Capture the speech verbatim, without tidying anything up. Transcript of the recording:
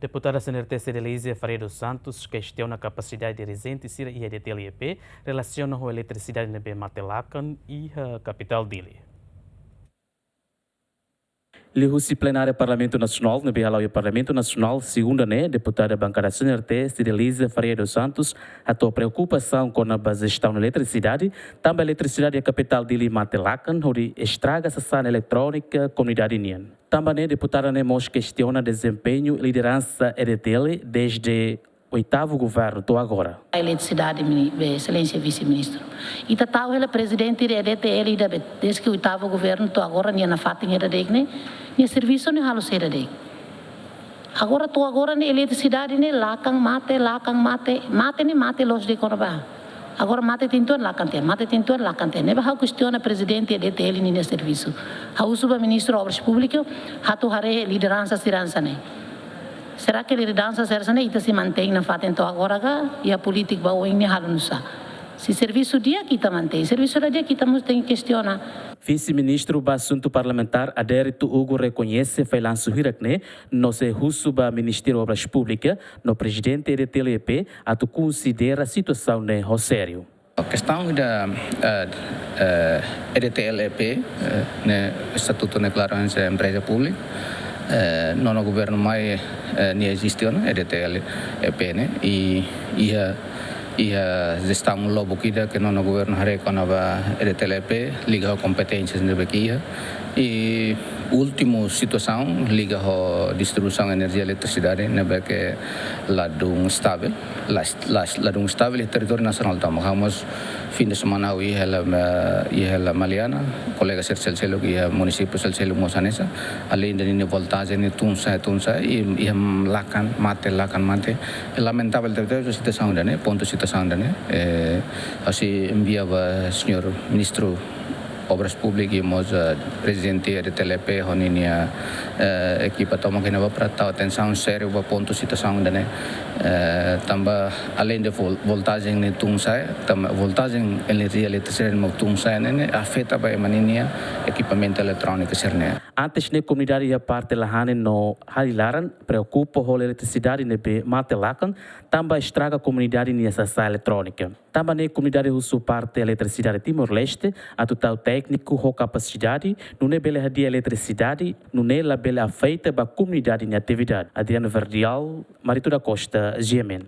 Deputada CNRT Cidelizia Faria dos Santos kestiona kapasidade dirijente sira iha E D T L E P relasiona ho eletrisidade ne'ebé mate lakan iha kapitál Dili. Liuhusi plenária Parlamentu Nasionál ne'ebé hala'o iha Parlamentu Nasionál, segunda ne'e, deputada bankada CNRT Cidelizia Faria dos Santos hato'o preokupasaun kona-ba jestaun eletrisidade, tanba eletrisidade iha kapitál Dili mate lakan hodi estraga sasán eletrónika komunidade nian. Tanba ne'e, deputada ne'e mós kestiona dezempeñu lideransa E D T L desde oitavu governu to'o agora. Eletrisidade, mini-, be, Exelénsia Vise-Ministru. Ita tau hela prezidente de E D T L ida be, desde oitavu governu to'o agora, nia nafatin hela de'it ne'e, nia servisu ne'e halo saida de'it. Agora to'o agora ne'e eletrisidade ne'e lakan mate, lakan mate, mate ne'e mate loos de'it kona-ba. Agora mate tiha uitoan lakan tiha, mate tiha uitoan lakan tiha. Ne'ebé ha'u kestiona prezidente E D T L ninia servisu. Ha'u husu ba Ministru Obras Públikas, atu haree lideransa sira hanesan ne'e. Será que lideransa sira hanesan ne'e ita sei mantein nafatin to'o agora ka, iha polítika ba oin ne'e halo nu'usá? Se servisu di'ak ita mantein, servisu la di'ak ita mós tenke kestiona. Vise-Ministru ba Asuntu Parlamentár Adérito Hugo rekoñese fallansu hirak ne'e, no sei husu ba Ministériu Obras Públikas no prezidente E D T L E P atu konsidera situasaun ne'e ho sériu. Kestaun ida, eh, eh, E D T L E P, eh, ne'e estatutu ne'e klaru hanesan empreza públika, eh, nonu governu mai, eh, nia eziste ona, E D T L E P ne'e, i iha, iha jestaun lubuk ida ke nonu governu haree kona-ba E D T L E P, liga ho kompeténsias ne'ebé ke iha, i últimu situasaun liga ho distribuisaun enerjia eletrisidade ne'ebé ke ladún stavel, la, la, ladún stavel iha territóriu nasionál tomak. Ha'u mós fin de semana ha'u iha hela, eh, iha hela Maliana, kolega sira seluk-seluk iha munisípiu seluk-seluk mós hanesan. Além de ninia voltajen ne'e tun sa'e, tun sa'e, i, iha lakan mate, lakan mate. Lamentavel tebetebes situasaun ida-ne'e, pontu situasaun ida-ne'e. Eh, ha'u sei envia ba señór Ministru Obras Públikas i mós, eh, prezidente E D T L E P ho ninia, eh, ekipa tomak iha ne'ebá para tau atensaun sériu ba pontu situasaun ida-ne'e. Eh, tanba além de vol-, voltajen ne'e tun sa'e, tanba voltajen enerjia eletrisidade mós tun sa'e ne'e, ne'e afeta ba ema ninia ekipamentu eletróniku sira-ne'e. Antes ne'e komunidade iha parte Lahane no Harilaran preokupa ho eletrisidade ne'ebé mate lakan, tanba estraga komunidade nia sasán eletrónika. Tanba ne'e komunidade husu parte Eletrisidade Timor-Leste atu tau tékniku ho kapasidade, nune'e bele hadi'a eletrisidade, nune'e labele afeta ba komunidade nia atividade. Adriano Verdial, Marito da Costa, G M N.